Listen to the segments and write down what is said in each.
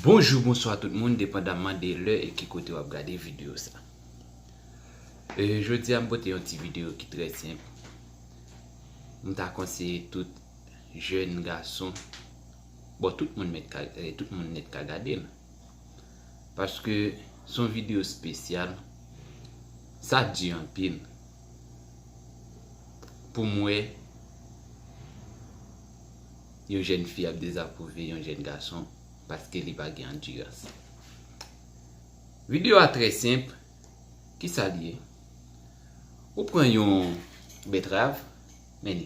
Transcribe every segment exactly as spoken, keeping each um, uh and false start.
Bonjou, bonswa tout moun, depandamman de lè e ki kote w ap gade videyo sa. E, jodi a, m pote yon ti videyo ki trè senp. M ta konseye tout jèn gason, bon, tout moun mèt ka, eh, tout moun nèt ka gade l. Paske se yon videyo espesyal, sa di anpil. Pou m wè, yon jèn fi ap dezapwouve yon jèn gason paske li pa gen andirans. Videyo a trè senp. Kisa l ye? Ou pran yon bètrav, men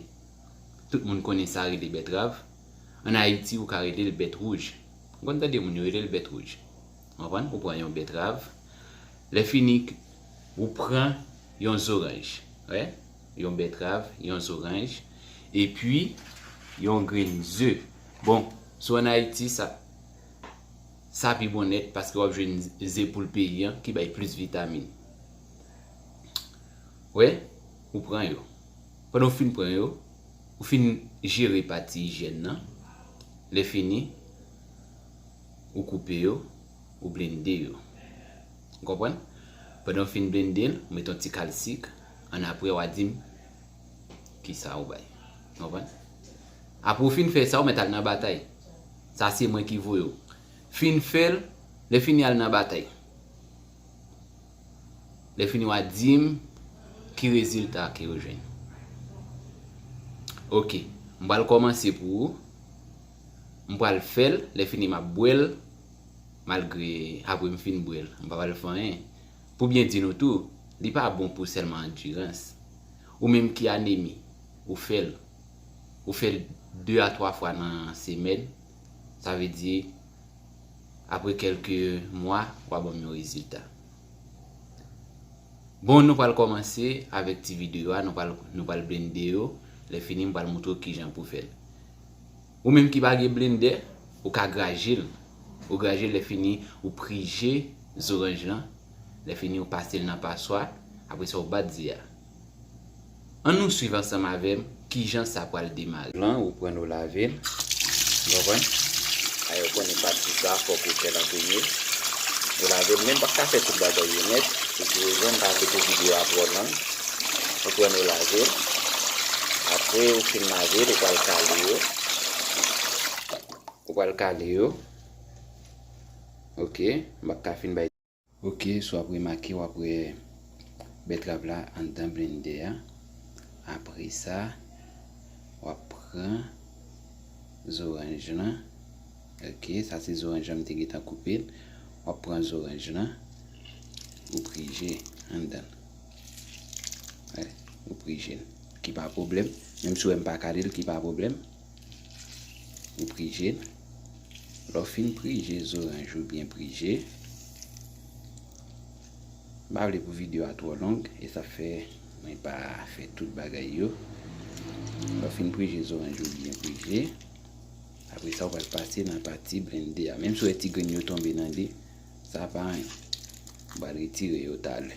tout moun konnen sa rele bètrav. Ann Ayiti, ou ka rele l bèt wouj. Ou konn tande moun yo rele l bèt wouj. Konprann? Ou pran yon bètrav. Lè fini, ou pran yon zoranj. Wè? Yon bètrav, yon zoranj. Epi, yon grenn ze. Bon, si w ann Ayiti, sa, sa pi bon nèt paske w ap jwenn ze poul peyi an ki bay plis vitamin. Wè, ou pran yo. Pandan w fin pran yo, ou fin jere pati ijyèn nan. Lè fini, ou koupe yo, ou blende yo. Ou konprann? Pandan w fin blende l, ou met yon ti kal sik, ann apre w a di m kisa ou bay. Ou konprann? Apre w fin fè sa, ou mèt al nan batay. Sa se mwen ki voye w. Fin fè l, lè fini al nan batay. Lè fini w a di m ki rezilta ke w jwenn. Oke, m pral kòmanse pou ou. M pral fè l, lè fini m ap bwè l, malgre apre m fin bwè l, m pa pral fè anyen. Pou byen di nou tou, li pa bon pou sèlman andirans. Ou menm ki anemi, ou fè l. Ou fè l de a twa fwa nan semèn, sa vle di apre kèlke mwa, w a ban m yon rezilta. Bon, nou pral kòmanse avèk ti videyo a, nou pral, nou pral blende yo. Lè fini, m pral moutre w kijan pou fè l. Ou menm ki pa gen blendè, ou ka graje l. Ou graje l, lè fini, ou prije zoranj lan. Lè fini, ou pase l nan paswa. Apre sa, ou bat ze a. Ann nou swiv ansanm avè m kijan sa pral demare. Lan, ou pran, ou lave l. Ou konprann? Ay, ou konnen pati sa, fòk ou fè l an premye. Ou lave l, men m p ap ka fè tout bagay yo nèt. Se ki rezon m pa vle pou videyo a twò long. Ou pran, ou lave l. Apre, ou fin lave l, ou pral kale yo. Ou pral kale yo. Oke, m p ap ka fin bay. Oke, si w ap remake, w ap wè bètrav la anndan blendè a. Apre sa, w ap pran zoranj lan. Oke, sa se zoranj lan, m te gentan koupe l. W ap pran zoranj lan, ou prije anndan l. Wè, ou prije l. Ki pa pwoblèm. Menm si w wè m pa kale l, ki pa pwoblèm. Ou prije l. Lè w fin prije zoranj ou byen prije. M pa vle pou videyo a twò long, e sa fè mwen pa fè tout bagay yo. Lè w fin prije zoranj ou byen prije. Apre sa, w pral pase nan pati blende a. Menm si w wè ti grenn yo tonbe nan li, sa pa anyen. M pral retire yo talè.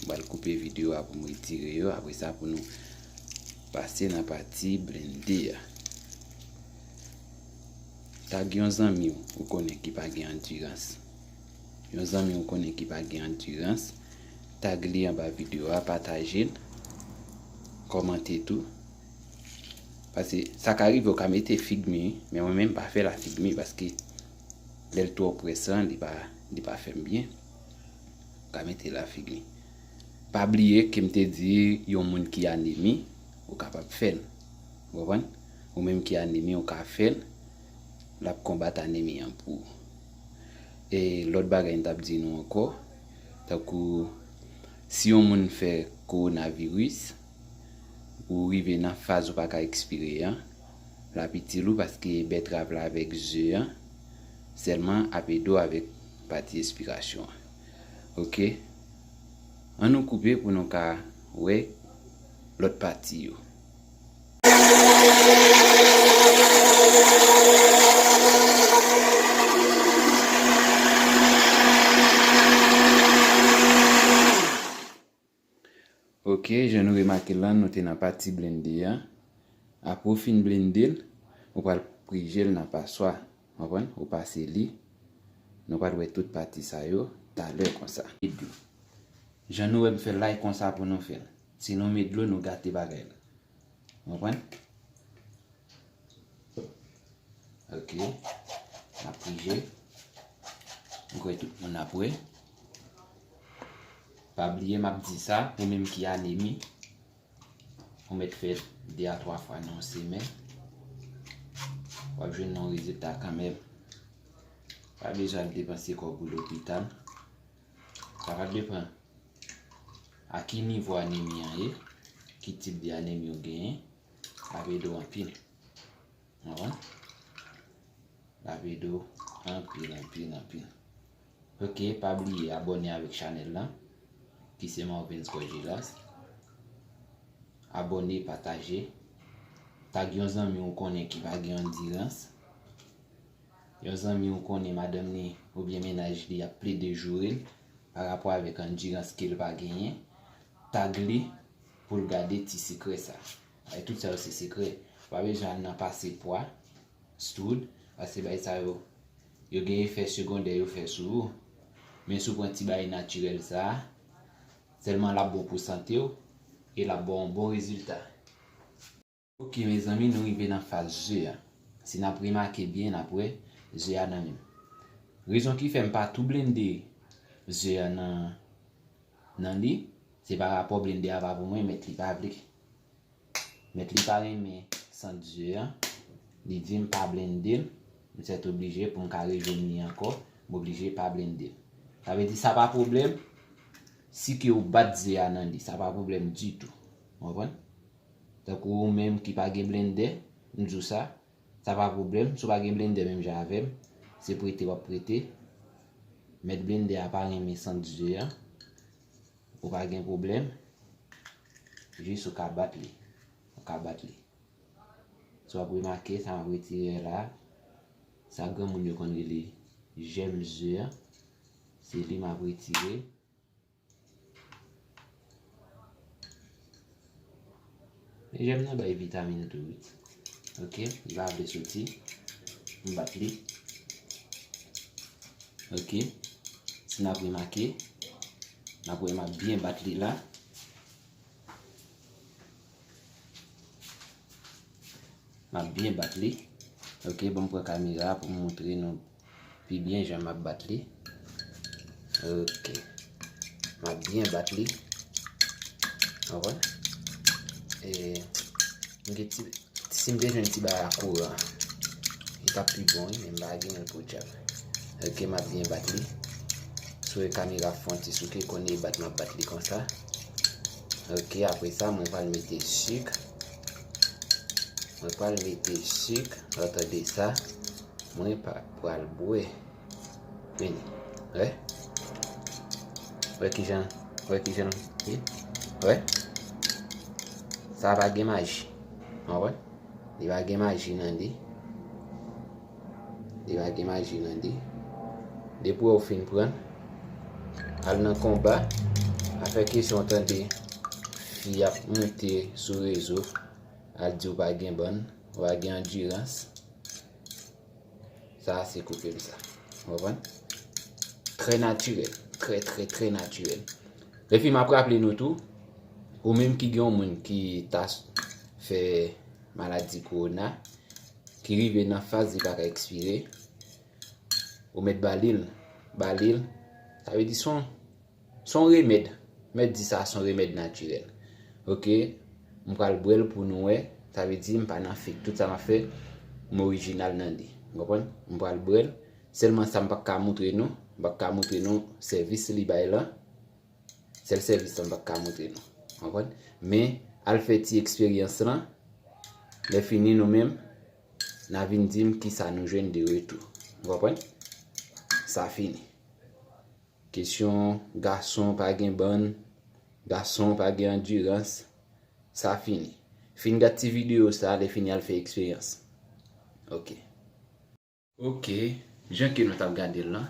M pral koupe videyo a pou m retire yo. Apre sa, pou nou pase nan pati blende a. Tag yon zanmi w ou konnen ki pa gen andirans. Yon zanmi w konnen ki pa gen andirans. Tag li anba videyo a, pataje l, kòmante tou. Paske sa ka rive w ka mete fig mi, men mwen menm pa fè la fig mi paske lè l twò près lan, li pa, li pa fè m byen. Ou ka mete la figi. Pa bliye ke m te di yon moun ki anemi, ou kapab fè l. Ou konprann? Ou menm ki anemi, ou ka fè l. L ap konbat anemi an pou ou. E lòt bagay m t ap di nou ankò, tankou si yon moun fè kowonaviris, ou rive nan faz ou pa ka ekspire an, l ap itil ou paske bètrav la avèk ze an sèlman ap ede w avèk pati espirasyon an. Oke? Ann nou koupe pou nou ka wè lòt pati yo. Oke, jan nou remake l lan, nou te nan pati blende a. Apre w fin blende l, ou pral prije l nan paswa. Konprann? Ou pase li. Nou pral wè tout pati sa yo talè konsa. Jan nou wè m fè l la, e konsa pou nou fè l. Si nou met dlo, nou gate bagay la. Ou konprann? Ok. N ap pije. M kwè tout moun ap wè. Pa bliye, m ap di sa, ou menm ki anemi, ou mèt fè de a twa fwa nan yon semèn, w ap jwenn yon rezilta kanmenm. Pa bezwen al depanse kòb ou lopital. Sa va depann a ki nivo anemi an ye, ki tip de anemi ou genyen, l ap ede w anpil. Ou konprann? L ap ede w anpil, anpil, anpil. Ok, pa bliye abòne avèk chanèl lan, ki se Marvens Gorgelas. Abòne, pataje. Tag yon zanmi w konnen ki pa gen andirans. Yon zanmi w konnen madanm li oubyen mennaj li ap plede joure l pa rapò avèk andirans ke l pa genyen. Tag li pou l gade ti sekrè sa. Ay, tout sa yo se sekrè. Ou pa bezwen al nan pase pwa, stoud, paske bagay sa yo, yo gen efè segondè yo fè sou ou. Men si w pran ti bagay natirèl sa a, sèlman l ap bon pou sante w e l ap ba w yon bon rezilta. Ok, mezanmi, nou rive nan faz ze a. Si n ap remake byen, n ap wè ze a nan men m. Rezon ki fè m pa tou blende ze a nan, nan li, se pa rapò blende a pa pou mwen, mèt li pa vle. Mèt li pa renmen sant ze a. Li di m pa blende l. M sètoblije pou m ka rejwenn li ankò, m oblije pa blende l. Sa vle di sa pa pwoblèm si ke ou bat ze a nan li. Sa pa pwoblèm ditou. Ou konprann? Tankou ou menm ki pa gen blendè, m di w sa, sa pa pwoblèm. Si w pa gen blendè menm jan avè m, se prete w ap prete. Mèt blendè a pa renmen sant ze a. Ou pa gen pwoblèm. Jis ou ka bat li. Ou ka bat li. Si w ap remake, sa m ap retire la. Sa granmoun yo konn rele jèm ze a. Se li m ap retire. Men jèm nan bay vitamin tou, wi. Ok, li pa vle soti. M bat li. Ok. Si n ap remake, n ap wè m ap byen bat li la. M ap byen bat li. Ok, ban m pran kamera pou m montre nou pi byen jan m ap bat li. Ok. M ap byen bat li. Ou konprann? E, m gen ti, si m te jwenn ti bagay kouran, li t ap pi bon, wi, men m pa genyen l podyab. Ok, m ap byen bat li. Si w wè kamera fè yon ti souke, konnen e bat m ap bat li konsa. Ok, apre sa, mwen pral mete sik. Mwen pral mete sik. Ou tande sa? Mwen pa pral bwè. Men, wè? Wè kijan, wè kijan l ye? Wè? Sa pa gen maji. Ou konprann? Li pa gen maji nan li. Li pa gen maji nan li. Depi w fin pran, al nan konba, pa fè kesyon tande fi ap moute sou rezo, al di w pa gen bann, ou pa gen andirans. Sa a se koupe m sa. Ou konprann? Trè natirèl. Trè, trè, trè natirèl. Epi m ap raple nou tou, ou menm ki gen yon moun ki ta s-, fè maladi kowona, ki rive nan faz li pa ka ekspire, ou mèt ba li l, ba li l, sa vle di se yon, se yon remèd. Mèt di sa se yon remèd natirèl. Ok, m pral bwè l pou nou wè. Sa vle di m pa nan fake. Tout sa m ap fè, m orijinal nan li. Ou konprann? M pral bwè l. Sèlman sa m p ap ka montre nou, m p ap ka montre nou sèvis li bay lan. Sèl sèvis sa m p ap ka montre nou. Ou konprann? Men, al fè ti eksperyans lan. Lè fini nou menm, n a vin di m kisa nou jwenn de retou. Ou konprann? Sa fini. Kesyon gason pa gen bann, gason pa gen andirans, sa fini. Fin gad ti videyo sa, lè fini al fè eksperyans. Ok. Ok, jan ke nou t ap gade l lan,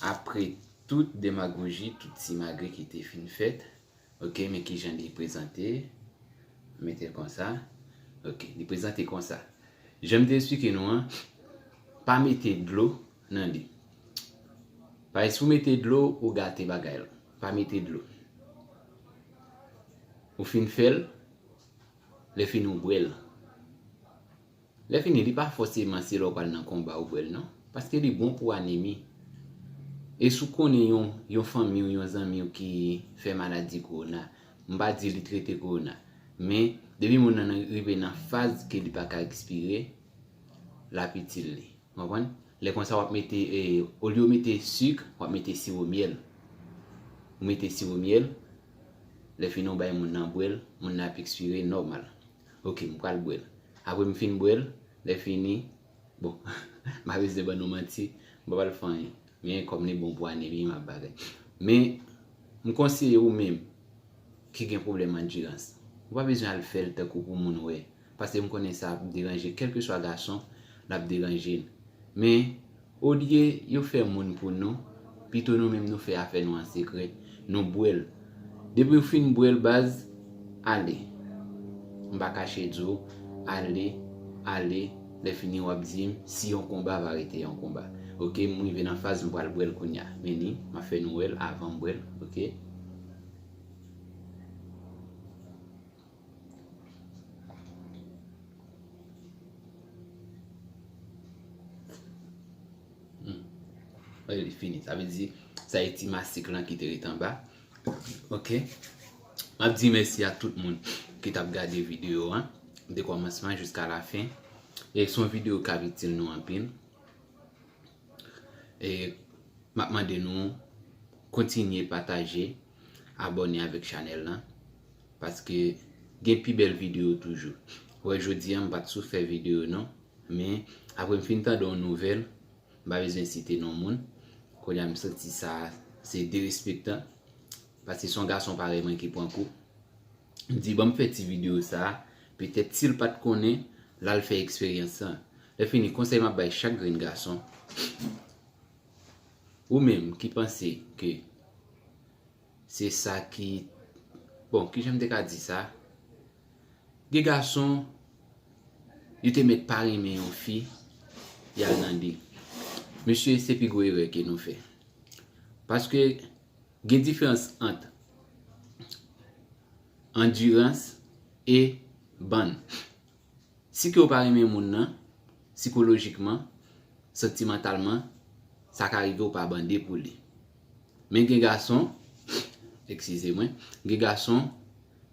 apre tout demagoji, tout simagri ki te fin fèt, ok, men kijan li prezante, mete l konsa, ok, li prezante konsa. Jan m te eksplike nou an, pa mete dlo nan li. Paske si w mete dlo, ou gate bagay la. Pa mete dlo. Ou fin fè l, lè fini ou bwè l. Lè fini, li pa fòseman se lè w pral nan konba ou bwè l non. Paske li bon pou anemi. E si w konnen yon, yon fanmi w, yon zanmi w ki fè maladi kowona, m pa di li trete kowona. Men, depi moun nan rive nan faz ke li pa ka ekspire, l ap itil li. Konprann? Lè konsa w ap mete, e, olye w mete sik, w ap mete siwo myèl. Ou mete siwo myèl, lè fini w bay moun nan bwè l, moun nan ap ekspire nòmal. Ok, m pral bwè l. Apre m fin bwè l, lè fini, bon, m pa bezwen ban nou manti, m pa pral fè anyen. Men kòm li bon pou anemi, m ap bagay. Men, m konseye ou menm ki gen pwoblèm andirans, ou pa bezwen al fè l tankou pou moun wè. Paske m konnen sa ap deranje, kèlkeswa gason, l ap deranje l. Men, olye yo fè moun pou nou, pito nou menm nou fè afè nou an sekrè, nou bwè l. Depi w fin bwè l, baz, ale. M pa kache di w, ale, ale, lè fini w ap di m si yon konba va rete yon konba. Ok, m rive nan faz m pral bwè l kounye a. Men ni, m ap fè nou wè l avan m bwè l, ok? Hmm. Li fini. Sa vle di, sa e ti mastik lan ki te ret anba. Ok. M ap di mèsi a tout moun ki t ap gade videyo an, de kòmansman jiska lafen. E se yon videyo k ap itil nou anpil. E m ap mande nou kontinye pataje, abòne avèk chanèl lan, paske gen pi bèl videyo toujou. Wè, jodi a m pa t sou fè videyo non, men apre m fin tande yon nouvèl, m pa bezwen site non moun, kounye a m santi sa se derespektan, paske se yon gason parèy mwen ki pran kou. M di, "Ban m fè ti videyo sa a, petèt si l pa t konnen, l al fè eksperyans lan." Lè fini, konsèy m ap bay chak grenn gason, ou menm ki panse ke se sa ki, bon, kijan m te ka di sa? Gen gason, yo te mèt pa renmen yon fi, y al nan li. Mesye, se pi gwo erè ke nou fè. Paske gen diferans ant andirans e bann. Si ke w pa renmen moun nan, sikolojikman, santimantalman, sa ka rive w pa bande pou li. Men gen gason, eskize mwen, gen gason,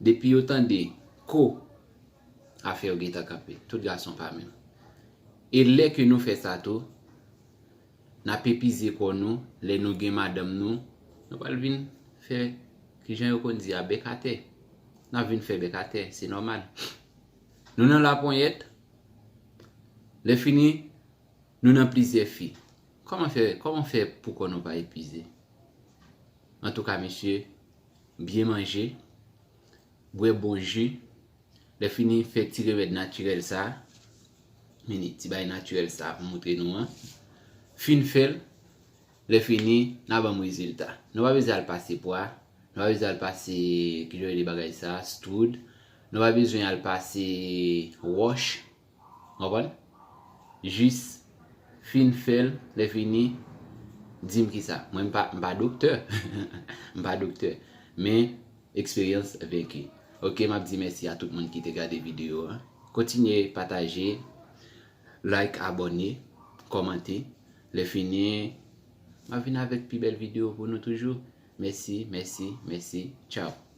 depi yo tande ko, afè yo gentan kanpe. Tout gason pa menm. E lè ke nou fè sa tou, n ap epize kò nou, lè nou gen madanm nou, nou pral vin fè, kijan yo konn di a, bèk atè. N ap vin fè bèk atè, se nòmal. Nou nan laponyèt, lè fini, nou nan plizyè fi. Kòman fè, kòman fè pou kò nou pa epize? Antouka, mesye, byen manje, bwè bon ji, lè fini, fè ti remèd natirèl sa a. Men ni ti bagay natirèl sa a pou montre nou an. Fin fè l, lè fini, n a ban m rezilta. Nou pa bezwen al pase pwa, nou pa bezwen al pase, kijan yo rele bagay sa a, stroud. Nou pa bezwen al pase wòch. Konprann? Jis fin fè l, lè fini, di m kisa. Mwen, m pa, m pa doktè. M pa doktè. Men, eksperyans venki. Ok, m ap di mèsi a tout moun ki te gade videyo a. Kontinye pataje, like, abòne, kòmante. Lè fini, m ap vin avèk pi bèl videyo pou nou toujou. Mèsi, mèsi, mèsi. Tchao.